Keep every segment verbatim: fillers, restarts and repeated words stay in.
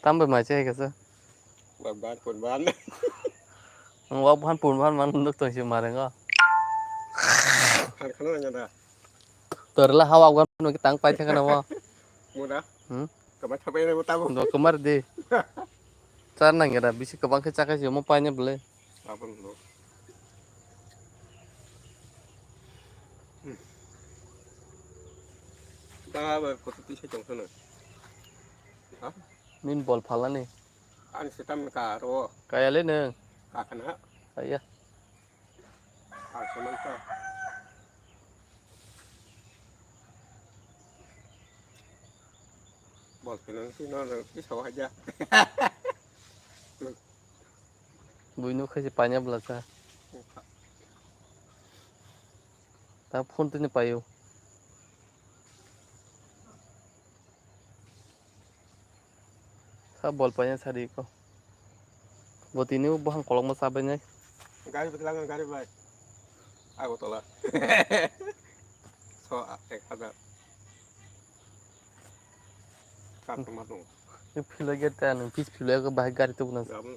Tambai mai chai kasa. Wak ban pun ban. Wak ban pun ban man nuk tong si marengo. Har khana nanya da. Torla ha wak ban nuk tang pai thang kana mo. Muda. Hmm? Kamar thapai na tabo. Do kamar di. Char nang era bisi kabang khe chakai si mo pai ne bole. Abang lo. Hmm. Ba ba koto tisa chong sana. Ha? Nin bol phalani. Ang setam ka ro. Kaya le neng. Ka kana. Kaya. Ka kana ka. Bol phalani si no no ki sawa ja. Buino khaisi paina bwlasa. Ta phone tini paio. Sa bol paina sari ko. Bo tini bo hang kolokma chabainai. Gari bwtla gari bai. Agartala. So ek hazar. Kar tongma tongo. Philoi gate ta nung pis philoi ko bahai gari tubuna. Gabon.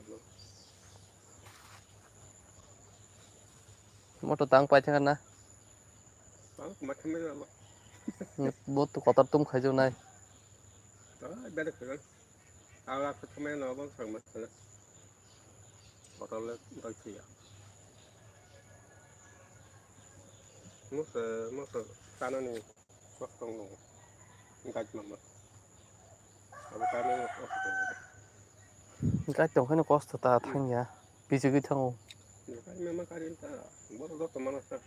Moto tang pai thang na. Tang ma thang na. Bo to kotor tum khai jo nai. Ta bere khai. Ala ko thang na bang sang ma. Kotor le bang siya. Musa musa tanani. Kok tongo. Gaj mama. Abo kami kok tongo. Gaj tong kheno kosto ta thangya. Bijigwi thango. Gaj mama karin ta. Boro joto mano sa.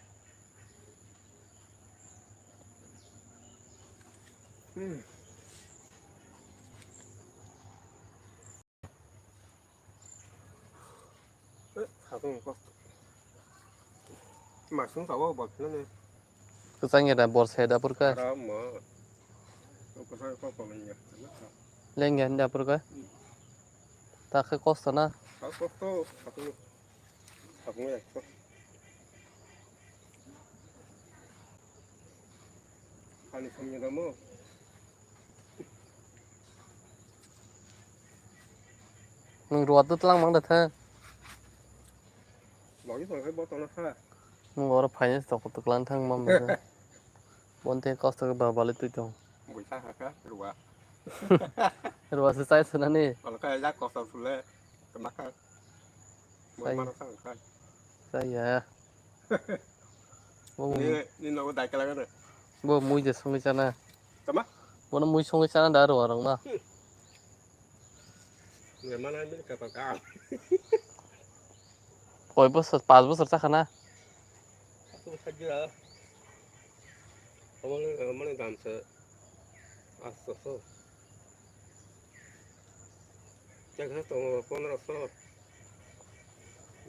Hmm. Masung sabo bol philani. Kwchang ya da bol se da purka. Ara mo. Kwchang ko ko lengya. Lengya da purka. Ta khe kosto na. Ta kosto. Aku. Aku ya. Ani samnya kamu. Nwng ruwa twtlang mang da thang. Logi tong khe bo tongna kha. Nwng oro finance tok twklang thang mam da. Bon te kosto khe ba bali twi tong. Buisa kha kha ruwa. Ruwa se chai sanani. Olo kha jak kosto sule. Tama kha. Bo mano kha kha. Chaya. Bo ni ni nogo dai kala gana. Bo mui je songwi chana. Tama? Bono mui songwi chana da aro arang na. Ni mana ni ka pa ka. Koi bosor, pas bosor chakha na. Aku sajira. Amani amani dam se. Atso so. Chakha tongo pondro so.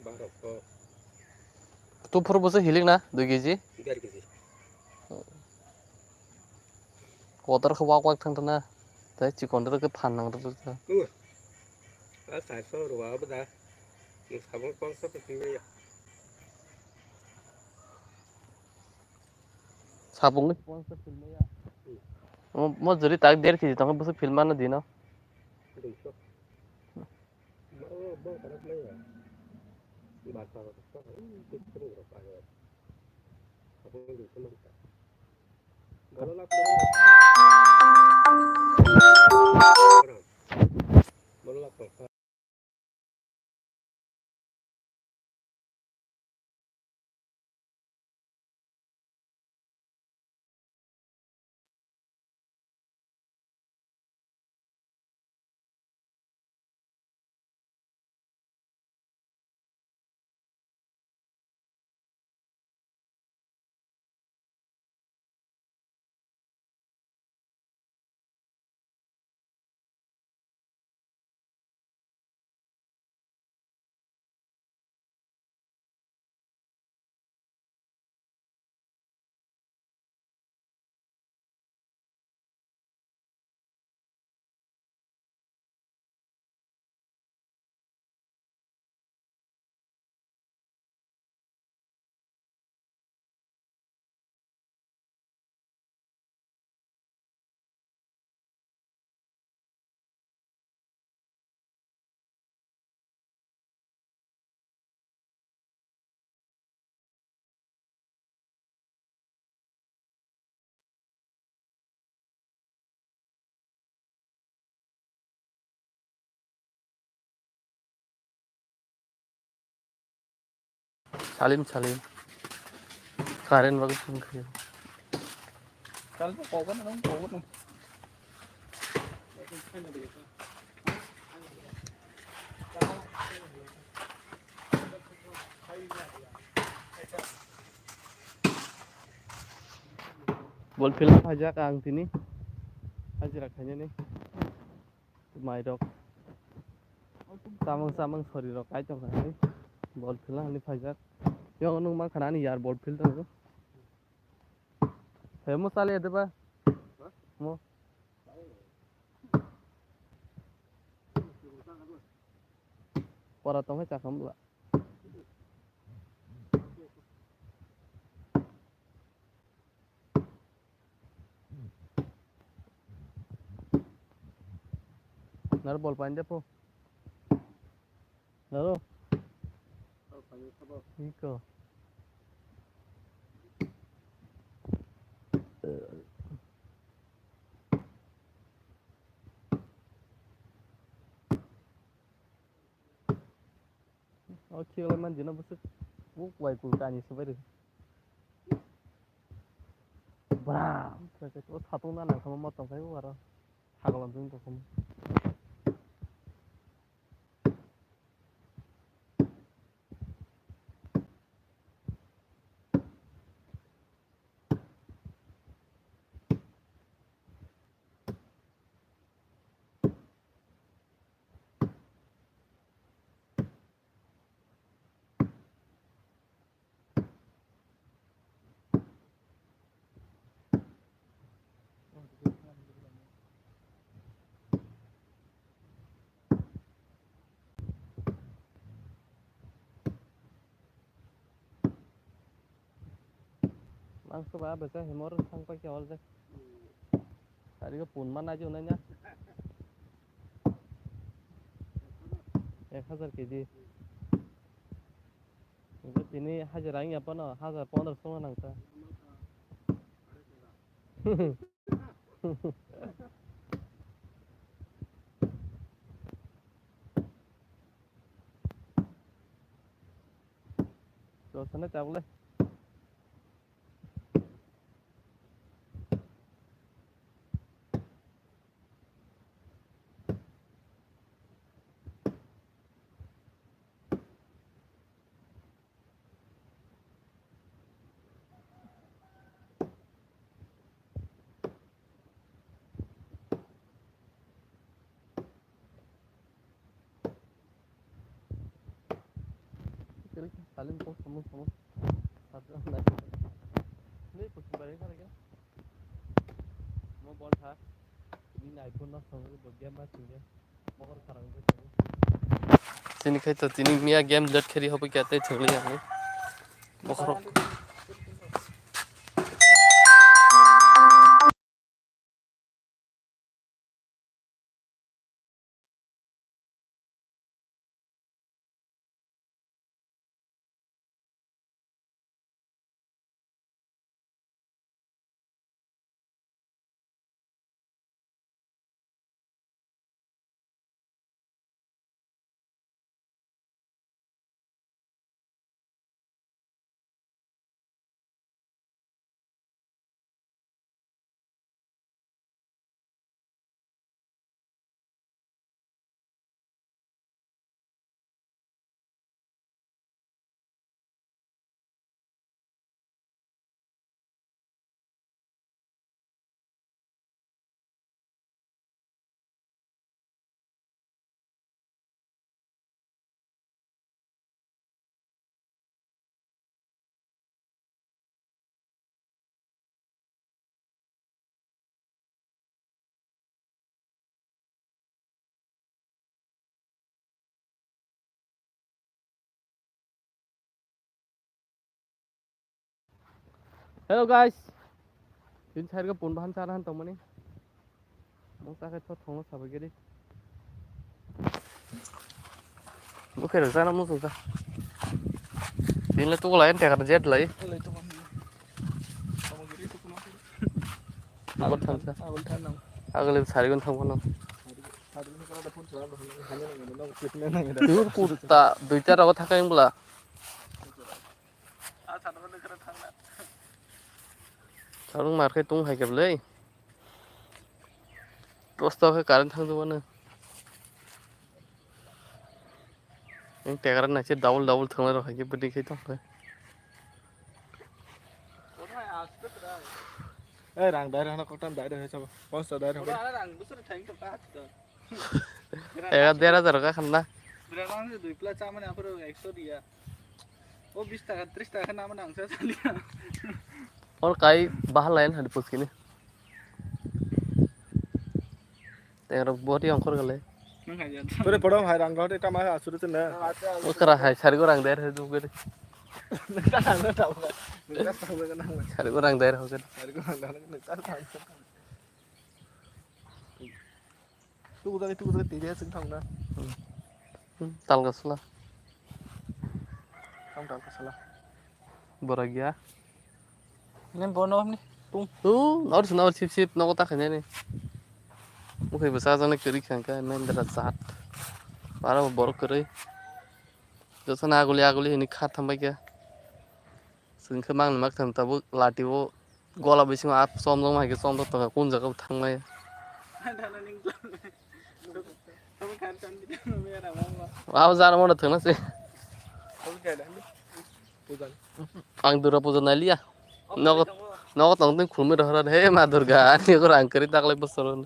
Baro so. Tu phuru bwswk hilik na dui kg? Der kg. Kotor khe wak wak thang thang na. Tei chikon rwkhe phan nang rwkhe. Nungo. A sai so rwa bwda. Nung sabung kong so khe thang ya. Sabungni sponsor filmaya. Mo, mo juri tak der kg tongkhe bwswk filmano dino. Duiso. Mo, bo karak maya. Bata rok, ui, tik tik rok ayo. Sabung duiso manta. Bolo lak. Bolo lak. Salim, Salim. Current bagwi phone khayo. Bol phila phaijak ang tini. Hajira khainani. Mairok. Samung samung sori rok kai tongkha hai. Bol phila hani phaijak. Yang nung mang khana ani yar bol phil tongo. Hemo chale de ba. Mo. Pora tong hai chakam bla. Naro bol pain de po. Naro. Iko. O khiklai man dino bwswk. Buk wai kul kani se bai rw. Bram. O satung na nang thangma ma tong khai o aro. Hagol ang tong khai. Mangso ba besa hemor thang pa kya ol de. Tari ko pun man ajo nanya. Ek hazar K G. Tini hajira wngya phano hajar pondro songna nangkha. Chosana chablai. Salim kok samung samung. Satu nai. Ini pusing bareng kan lagi. Mau bol ha. Ini iPhone nak samung bol game mas ini. Tini khai to tini miya game let kheri hobo kya tei thwngli ani. Bokhorok. Hello guys, tini side ga pun bahan chana han tongmani. Mung ta khe thot thongno sabai gari. Bukhe rok chana muchung kha. Tini le tukulai teka jet lai. Abot thansa. Agole sarigon thangphano. Dur kurta duita rogo thangkha wngla. Sarung mar khe tung hai khe bwlwi. Tosto khe current thang jubano. Eng tegra naise double double thwnglai rok hai khe bwdwi khe tong khe. Ei rang dai rok koktan dai rok hai sabo. Posto dai rok. Ega der hajar ka khanna. Berang se dui pla chamani aphuru ekso riya. O bis taka, tris taka khe namani ang se saliya. Or kai bahar lain hadi puskini. Tero boti ongkor gale. Nang kaya. Pore poro hai rang rode tama asuru tena. O kara hai sari go rang der he dugere. Nang ta nang ta. Nang ta nang ta. Sari go rang der ho gere. Sari go rang der nang ta. Tuku jani tuku jani tiri asing thang na. Hmm. Hmm, tal gasla. Thang tal gasla. Borok ya. Nang bono ni tung. Tu nor sina sip sip nogo ta khanya ni. Mukhai bwsa jani kiri khangka nang dara jat. Para borok kwrwi. Josana aguli aguli hini kha thambai kha. Singkhe mang mak tham tabuk lati o. Gola bisingo a chomjak ma hai khe chomjak tongkha, kun jaga bo thang maya. Abo jana mano thwngna se. Ang Durga puja nailiya. Nogo, nogo tong tong khulumui rohor he ma Durga, ani gor ang kwrwi taklai bosor.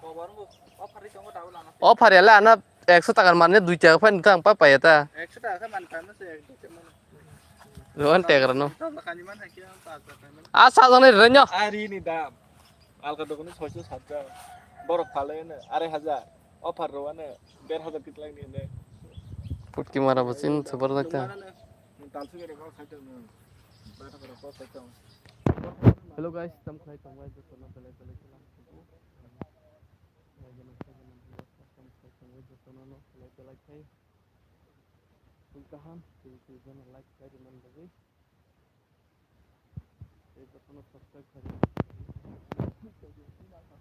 Offer yale ana ekso taka mane dui taka phan ta ang pa paya ta. Ekso taka khe man phaima se, ekso taka mano. Rohan tegra no. Tam da kani man hakhe ang ta ta kani man. A sa jani renyo. Ari ni dam. Alka dokani soiso satja. Borok phale ne arai hajar. Offer ro ne der hajar kitlai ni ne. Putki mara bachin sabar jakta. Tal sugere ko khaito no. Bata koro ko khaito. Hello guys, tam khlai tong bai joto no belai belai khe lang. Joto no belai belai khe. Tei kaham, tei tei jana like khlai rwna bagwi. Tei jotono subscribe khlai rwna bagwi.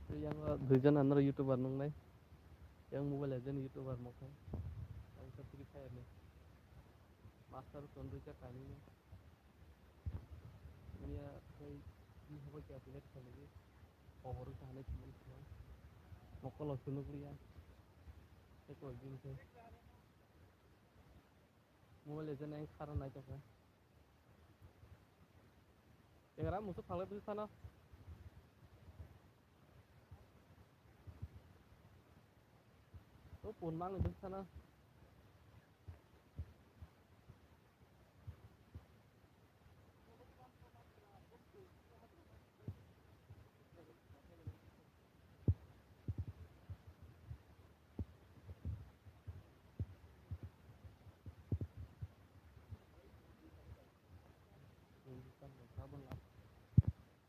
Tei yang o dui jana noro YouTuber nungnai. Yang Mobile Legend YouTuber mokhe. Yang sa Free Fire ni. Master ton rwjak kainwi. Mia tei bini habo khe update khainai, kobor wngkha hinwi thumani thumai. Mokolo se nukliya. Tei koi bini khe Mobile Legend ang khara naitokha. Engra musuk phalai bwswk sano. O pun mangni bwswk sano.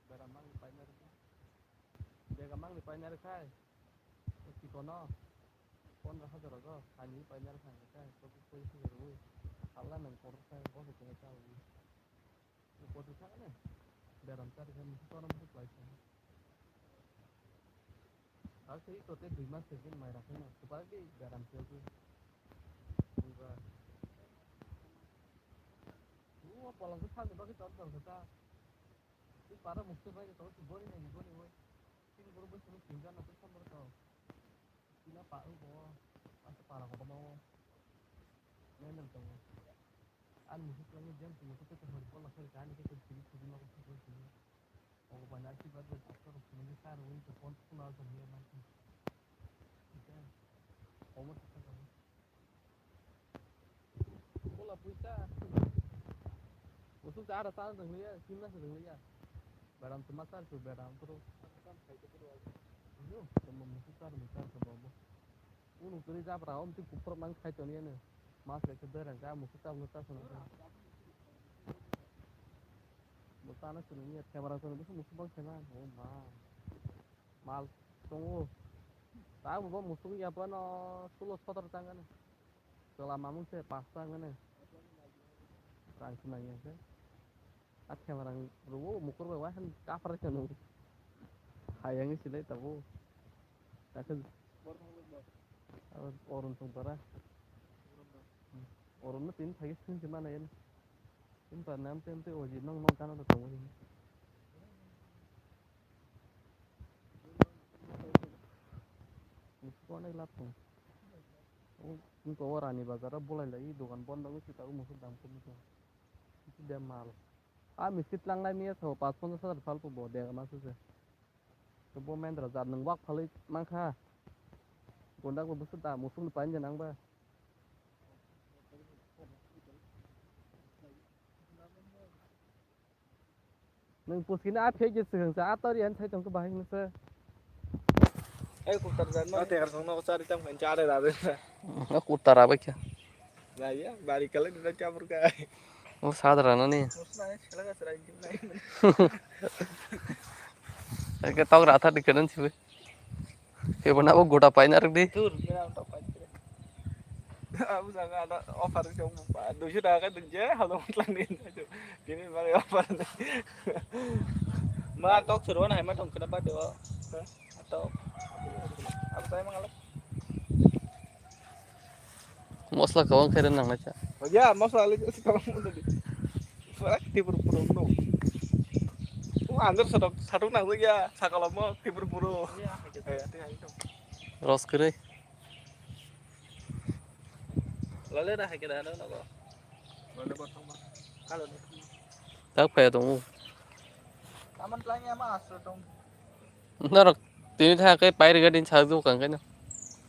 Bera mangni paina rwkha. Bega mangni paina rwkhai. O chikono pondro hajar rogo, kainwi paina rwkha hwnkhe, chobbish pochisni rwui. Hala nwng kotor khe, bo se tongwi chawi. Kotor kha ne? Beram cha rwkha, musu korom musu kwlai kha. Ak se ito tei dui mas se din mai rakhe no, kwbangwi beram se. Wngkha. O polong khe sakni bagwi tor tor kha ta. Tei para mukti bai tong si bori nai ni bori oi. Tini boro bai sini tingga no bai sambar tong. Tina pa u bo. Asa para kotorma o. Nai nang tongo. Ani mukti twlangwi jeng tini khe tei hori kola khari kani khe tini tini ma ko thok tini. Ogo bai nai si ba de doctor tini khe kar wi to phone khula ko ni ma. Omo thok thok. Bola puisa. Usuk cha ara cha jeng liya, simna se jeng liya. Beram tuma char su beram puro. Yo, tuma musuk char musuk char su bobo. Unu kiri jabra om ti kupro mang khai toni ene. Mas le ke berang ka musuk char musuk char su. Bo tana su ni ya camera su ni musuk musuk bang khena. Oh ma. Mal tongo. Ta bo musuk ya pano sulo sotor tangani. Chwla mamung se pasta hwnwi. Rang se nangya khe. A thema rang rwo mukur bai wahan kaphar se nung. Hayang se lai tabo. Takhe. Abo oron song para. Oro no tin thagi swng se mana yan. Tin par nam tem te oji nong nong kana to tongo. Musu ko onek lab tong. Ko o Rani Bazar o bolai lai dogan bondo wngwi sita o musu dam khe musu. Kisi de mal. A miskit langlai miya sao pas ponchas hajar phalpo bo dega masu se. To bo mendra jat nwng wak phalwi mankha. Gondak bo busu da musuk ni pain de nang ba. Nwng puskini a phek je swkang sa a tori an sai tongkhe bahai nungsa. Ei kutar jan no. Tegar song no chari tam kan chare da de. O kutar abai khe. Raya bari kala ni chapur ka. O sadra no ni. Musna sela ka sera jim nai. Eke tok ratha dikhe nang sibe. Ebo na bo gota paina rwk di. Dur, kira ang tok paina. Abu jaga ada offer jong ba, duiso taka ka dungje, halo mutlang din. Kini mari offer. Ma tok suruan hai ma tong kena ba do. Tok. Abu saya mangalak. Mosla kawang khe rw nang nai cha. Ya, mosla le si kawang mo di. Fuck, tibur puro no. O andar sadok, sadok nang ya, sakalo mo tibur puro. Ros kwrwi. Lale na hai kena no no. Lale ba thang ba. Kalo ni. Tak phaya tongo. Taman tlang ya ma asro tong. Norok tini tha khe pair gadin sa dukang khe no.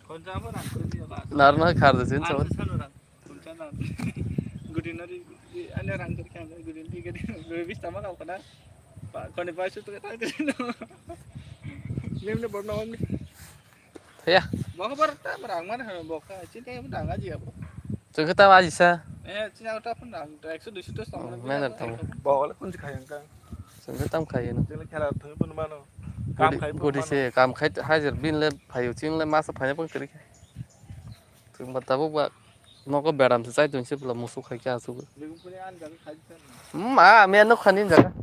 Khonsa mo rang kuri diya ba. Nar na khar de sin sa. Khonsa no rang. Khonsa na. Gudi nari ani rang kuri kang gudi ni gudi. Gudi bis tama kau kana. Pa kone pa su tu kata kuri no. Nim ne borno on. Ya. Bokha bar ta rang man ha bokha. Chin khe rang aji abo. Chwng khe tam ajisa. Eh, chini auto phone rang, ekso duiso to tong. Menar tong. Bawale phone si khayang kang. Chwng khe tam khayeno. Chini khela thang phone mano. Kam khai phone mano. Godi se, kam khai hajar bin le phayo, chwng le masa phaya pang kiri. Chwng ba tabuk ba nogo beram se chai tong se bla musu khai kya asu. Begum phone an gari khai. Ma, me no khani jaga.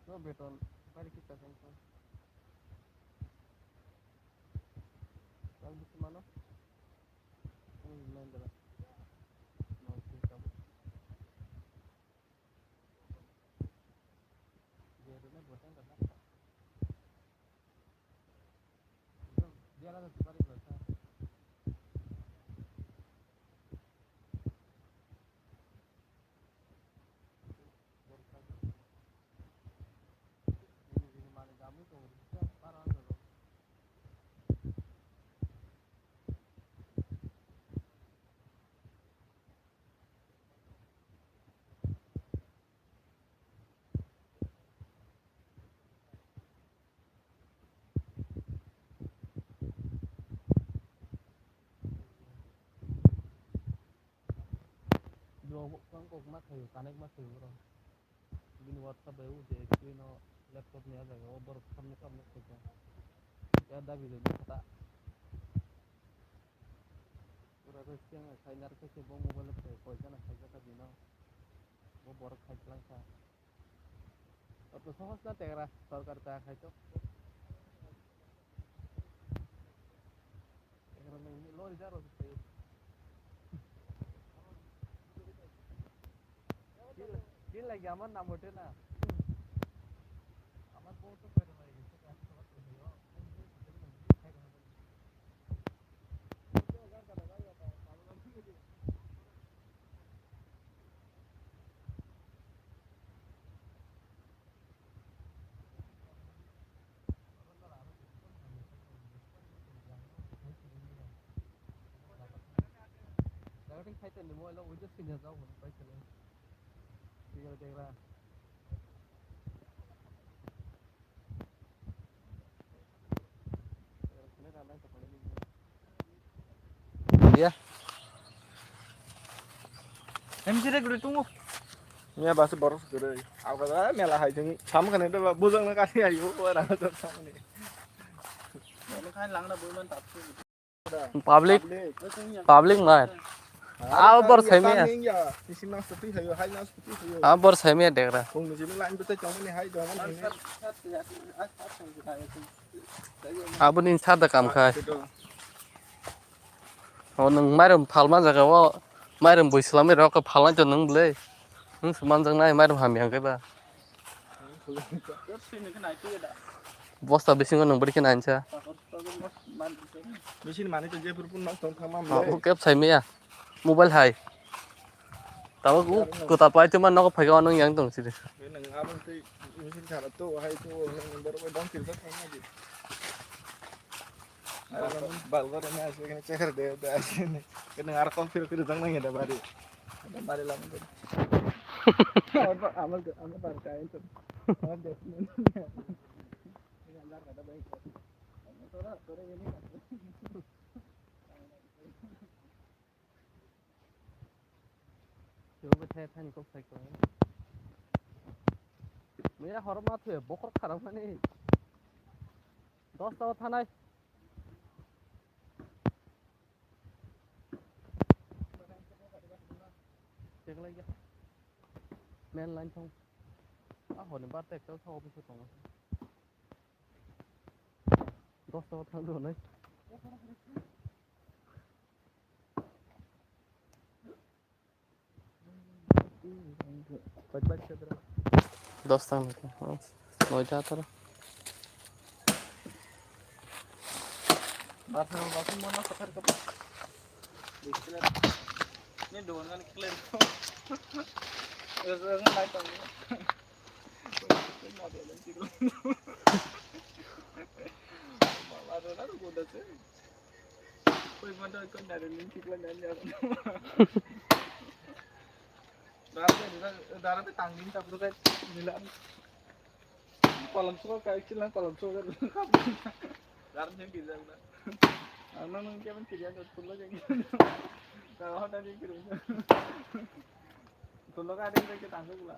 No beton, bari kita sengkang. Yang bisa mana? Hmm, main dalam. Mau sih kamu. Bo kok ma khayo, connect ma khayo bro. Bini WhatsApp bai ude screen o laptop ni a jaga o borok samne samne khayo. Ya dabi de khata. Pura khe siang khai nar khe se bo mobile khe koi jana khai jaka dino. Bo borok khai tlang kha. Oto sohos na tegra sorkar ta khai to. Tegra ni lori jaro se khai. Din lagi amar nam ote na. Amar bo to khai mai gese ka. Ya. Em jire guri tungu. Mia basi borok guri. Aku kata mela hai jeng sama kane to bujang na kasi ayu ko rana to sama ni. Mela khai langna buman tapsu. Public, public man. Ah, bor semi ya. Isi mas tu hayo, hai mas tu hayo. Ah, bor semi ya dekra. Kung ni jini line betai tong ni hai dong ni. Aboni sa da kam khai. O nwng mairum phalma jaga o mairum bui swlamwi rok phalnai to nwng bwle. Nwng se manjaknai mairum hamya hwnkhe ba. Bosta bisingo nwng bwrwi khe nainsa. Machine mani to jephuru phun nok tong thangma mle. Kep saimaya. Mobile hai. Tabuk u kwtal pai tuma nogo phaika nwng yang tong sidi. Nwng aboni tei machine khara to hai to nwng borok bai dong kirjak thangma di. Balbar na asli kena ceher de de asli. Kena ngar kok phir phir jang nang da bari. Bari lam de. Amal amal bar kain to. Amal de. Ini andar kata baik. Tora tora ini. Chwngbo the thani kok sai ko. Mera horo ma thwe bokhorok kharok mani. Dos ta thanai. Cheklai ya. Main line thong. A honi bar tek tel thong office thong. Dos ta thang do nai. Dos tang, noita tara. Ni dogan kan clear. Nai tong. Mama rona goda se. Koi manda koi nare ling tikla nani ako. Dara te, dara te tangling tapur kai nila. Kolam suka kai chilang kolam suka. Dara te kiri jang na. Ano nung kya man kiri jang tulo jang. Dara hota ni kiri. Tulo ka de ke tangling la.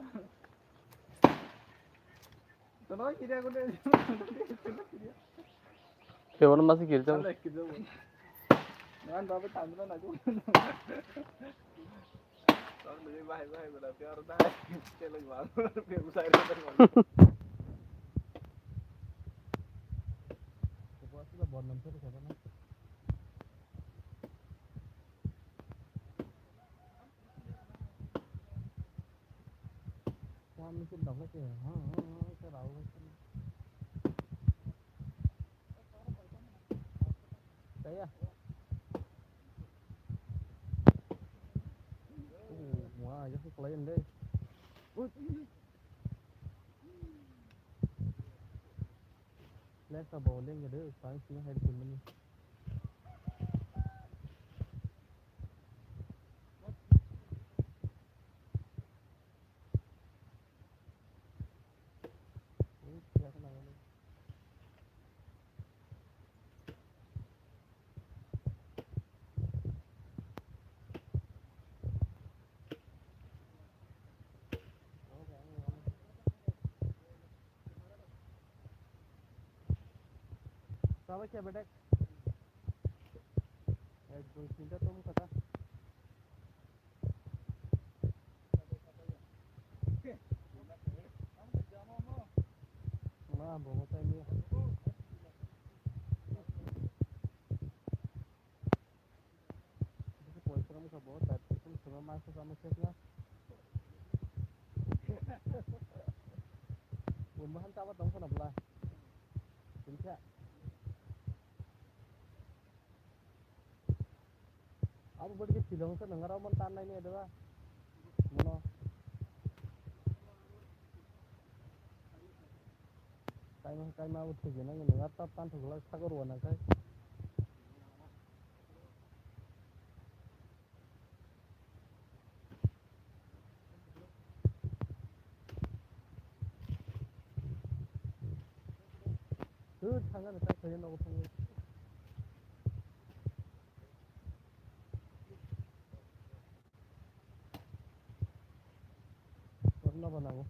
Kebono masa kirjak. Kami sih dong aja. Ha, ha, ha, saya tahu. Saya. Oh, wah, ya sih klien deh. Wih. Lesa bowling gitu, paling sini hari ini. Sabai khe bedek. Ek dui tinta tong kata. Ma bo mo tai ni. Bisi poisa kamo kha bo, tai kusum suma ma kha kamo khe na. Bo mahan tama tong khna bla. Tin kha. Abo bwrwi khe thwilong khe nang aro mon tan nai ni adaba. Mono. Kaima kaima abo thwigwi nang nang aro ta tan thwglak sago rw nang khai. Hur thangna ni tak khayo nogo thangwi. Orno ba nango.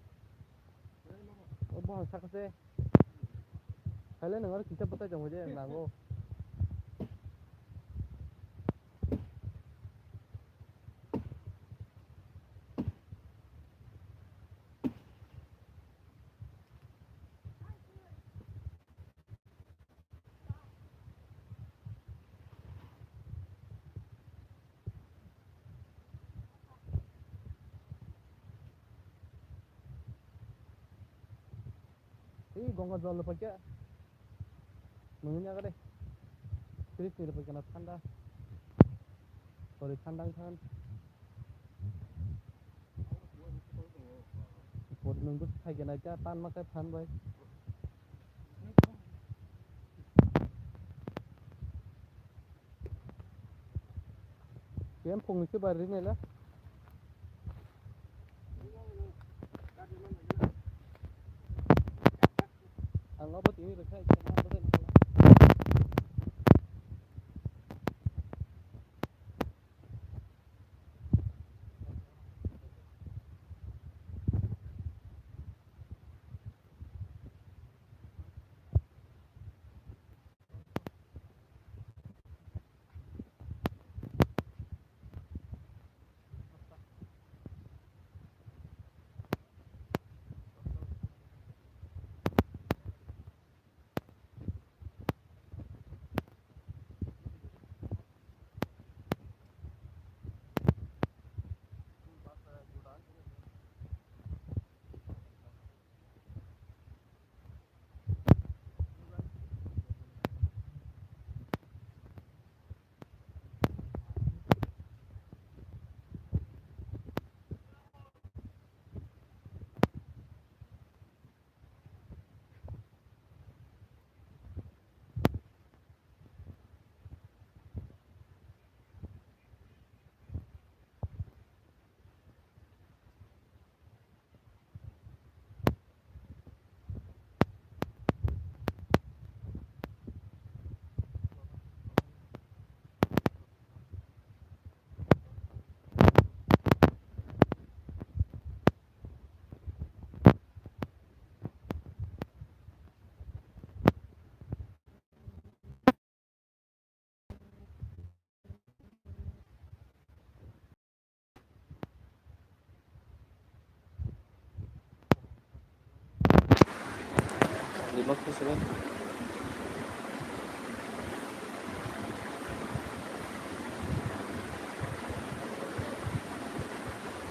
O bohan sakase. Haile nang aro kisa bwtai tongwi je nango. Ei, Ganga jol rwphaikha. Nungni yago de. Fridge ni rwphaikha na thanda. Sorry, thanda wngkha. Por nungbo phaikha na kha, tan ma khe phan bai. Ken phungni se bari rinai la. Ang abo tini rwkha.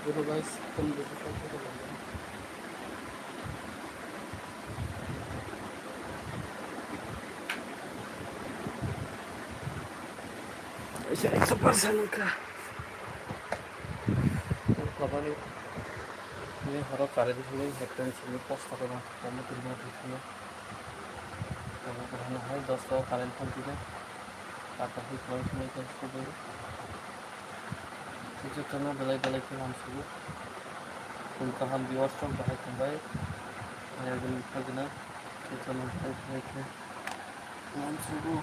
Hello guys, Ekso percent wngkha. Bini horo current thangwi hektan simi post kotor kotor tongma tongma tongma. Tongma tongma hai dos o current thang tino. Kaka hai khwlai khwlai khe subui. Jotono belai belai khe hamsugo. Khum kaham viewers rok bahai tongbai. Naiwi nukjakgwna. Jotono belai belai khe hamsugo.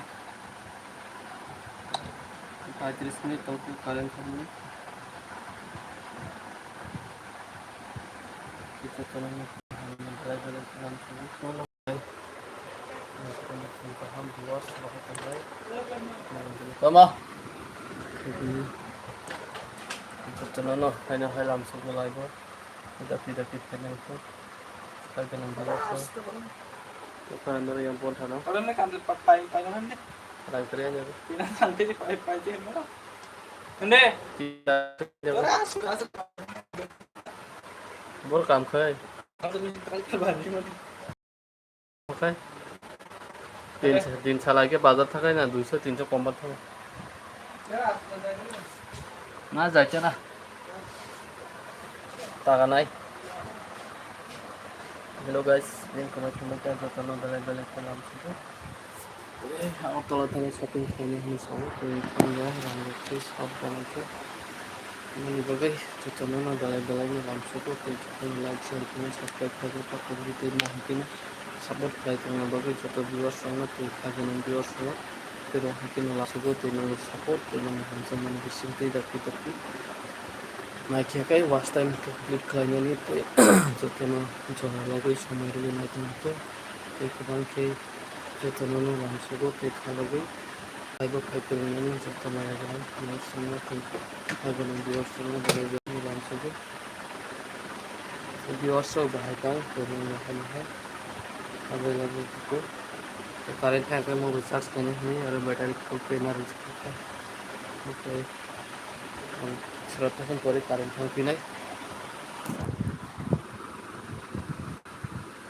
Paitris minute tongkhe current thangwi. Jotono belai belai khe hamsugo. Tama. Jotono no, haino hai lamsukgo laibo. Dapi dapi phainai kho. Kaitor ni bagwi kho. Kho ano yang bon thano. Oro ne kan pai pai na ne. Rang kre ne. Ina sante pai pai je no. Ande. Bor kam khai. Oke. Din, din salai khe bazar thakai na duiso tinso kom bar thago. Na jaita na. Taga nai. Hello guys, din kumai kumai ta jotono belai belai khe lamsukgo. Agartala thani shopping khaina hinwi sao, tei thangya rang rok tei sab rang khe. Nini bagwi jotono no belai belai no lamsukgo, tei jotono like, share, comment, subscribe khaijak, pakhor di tei no hwnkhe no support khlai tongna bagwi joto viewers rok no tei kha gwnang viewers rok tei rok hwnkhe no lamsukgo tei no support tei no hamjakmani bising tei dakti dakti naikhe khe watch time complete khlainani tei jotono jora bagwi somoi rwui naitongkhe tei kwbang khe. Jotono no lamsugo tei kha bagwi. Phaibo phai kwrwngmani joto maya gwnang phano songno tei kha gwnang viewers rokno belai belai no lamsugo. Viewers rok bahai tong kwrwng no hano hai available kho. Current thang khe mobile charge khaina hwnwi aro battery full khe ma rwjak kha. Oke. Srota khe pore current thang phinai.